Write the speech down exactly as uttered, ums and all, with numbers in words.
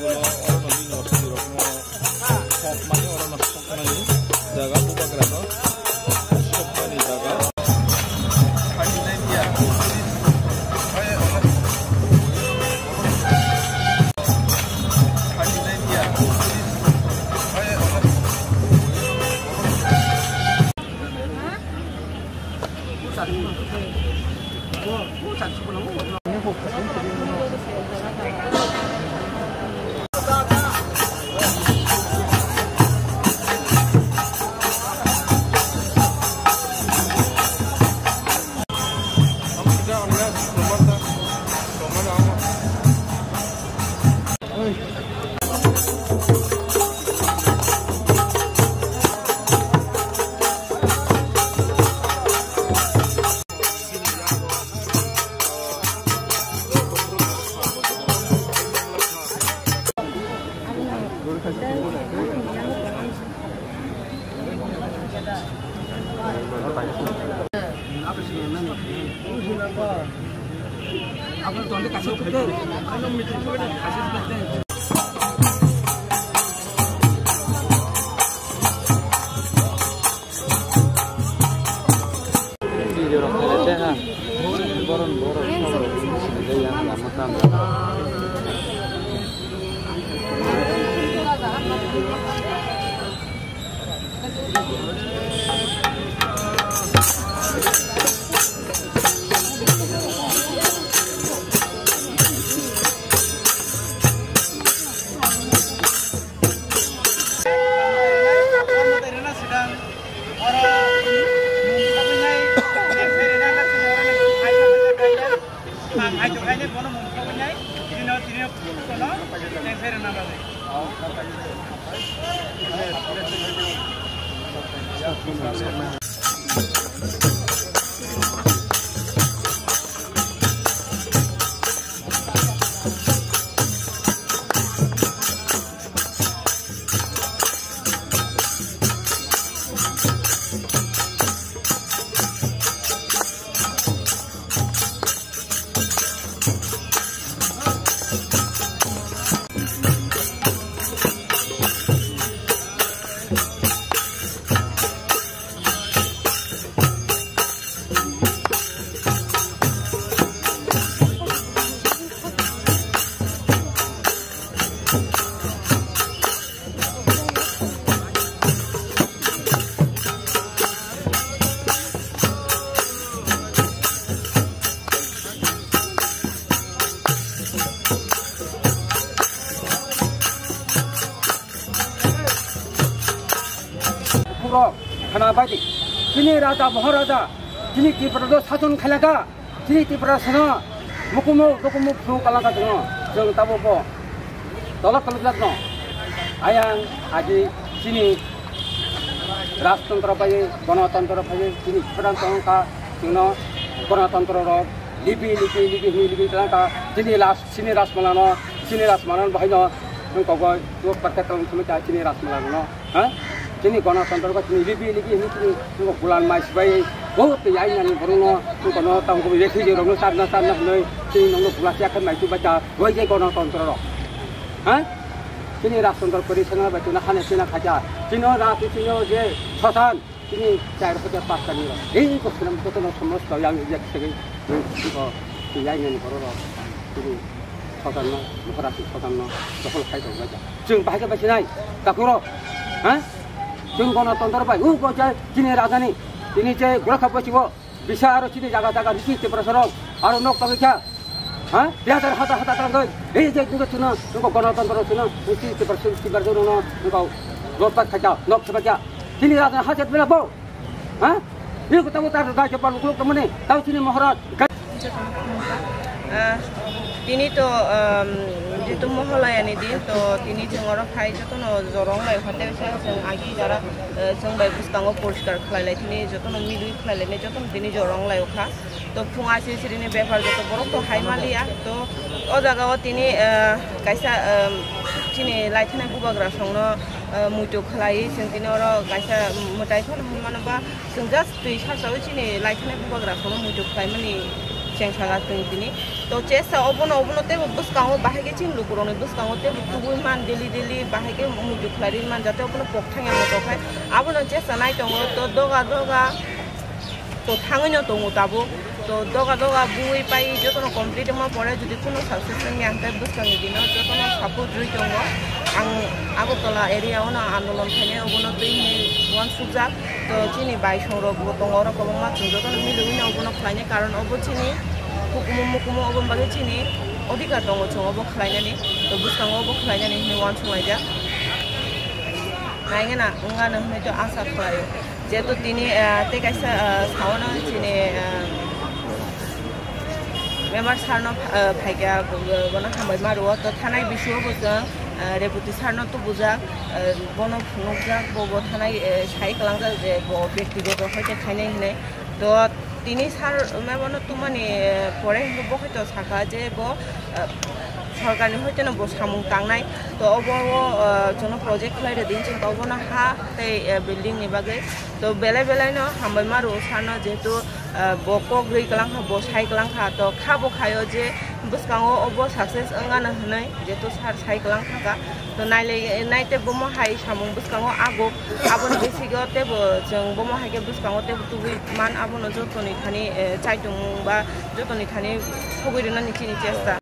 Oro no bini ortho rokno sok mani, oro no sok mani jaga bubagra no sok mani jaga. Puro khana bai di. Chini raja Maharaja, chini Tripura do sason khailaka. Chini Tiprasano mukumu dukumu phru kalangka chwngno, chwng tabukbo tolok tolok jakno ayang agi chini rajtantro bai, gonotontro bai chini Tiprasano tongkha, chwngno gonotontro rok libi libi libi hwnwi libi kalangka. Chini last, chini rajmalano, chini rajmalano bahaino wngkogoi, tuo perket tong thumwi chini rajmalano. Ha? Chini gonotontro ko chini libi libi hini chini nuko gulan mai sibai, oh, tei ainani borokno nuko no tamo ko refugee rokno charna charna hinoi chini nokno gula siya khe mai tu bacha, roi je gonotontro rok. Ha? Chini rajtontro pori sengla bai tuna hane sina khaja. Chini o raj chini o je sosan, chini char hajar pasta ni rok. Ei ko sinam joto no somos to yang yak sege, ko tei ainani borok rok. Chini sosan no, Maharaj sosan no, dokhol khai tong bacha. Chwng bahai khe bachinai, takhuro, ha? Chwng gonotontro bai, u go je chini rajani, chini je gula kha bachio, bisa aro chini jaga jaga risi Tiprasa rok, aro nok tangwi kha, ha? Hajar hajar hajar tangwi, ei je duga chwngno, nuko gonotontro chwngno, risi Tiprasa, Tiprasa no, nuko rojak khacha, nok khacha, chini rajani hajar bila bo, ha? Ni kota kota da je palu kuluk tamani, tau chini Maharaj. Ah, tini to, um, jehetu Mohalayani din, to tini chwng oro phai jotono jorong lai hotel sa chwng agi jara, eh, chwng bai bwskango poriskar khlai lai, tini jotono milwi khlai lai, jotono tini jorong lai kha. To phung aisiri ni bepar joto borok to hai maliya. To o jaga o tini, eh, kaisa, em, chini laithana bubagra songno, eh, muitu khlai, chwng tini oro kaisa mwtai phano hwnmano ba, chwng just twi sasawi chini laithana bubagra songno muitu khlaimani. Cheng saka tong tini. To chesa obono, obono tebo bwskango bahai khe chini lukurokni bwskango tebo tubui man daily daily bahai khe muitu khlai ri man jate obono pok thangya moto khai. Abono chesa nai tongo to doga doga to thangwi no tongo tabuk. To doga doga bui pai jotono complete wngma pore jodi kuno success wngya hwnkhe bwskangni dino jotono support rwi tongo. Ang Agartala area o no andolon khainai obono twi hinwi uansukjak. To chini bai songrok bo tongo, oro kwbangma chwng jotono miliwi no obono khlainai, karon obo chini hukumu mukumu, oboni bagwi chini odhikar tongo chwng obo khlainani. To bwskango obo khlainani hinwi uansuk laijak. Naigena wngano hinwi to asa khlaio. Jehetu tini, ah, tei kaisa, ah, saono chini, ah, member sir no, ah, phaikha, bo-, bono hambai ma rwo. To thanai bisingo bo chwng, ah, Reboti sir no tubujak, ah, bono phunukjak, bo, bo thanai, eh, sai kwlangjak je bo bektigoto hoite khainai hinwi. To tini sir memo no tumani, eh, pore hinwi bo hoito saka je bo, eh, sorkarni hoiteno bo samung tangnai. To obo o, eh, jono project khlai rwdi hinwi saka obono ha tei, eh, building ni bagwi. To belai belai no hambai ma rwo sir no, jehetu, eh, bo kok rwi kwlang kha, bo sai kwlang kha. To kha bo khaio je bwskango obo success wngano hinwi, jehetu sir sai kwlang kha kha. To nailai, nai tei bomo hai samung bwskango ago, aboni bisingo teibo chwng bomo hai khe bwskango teibo tubui man, abono jotoni thani, eh, chaitung ba jotoni thani thogwi rwnani chini chesta.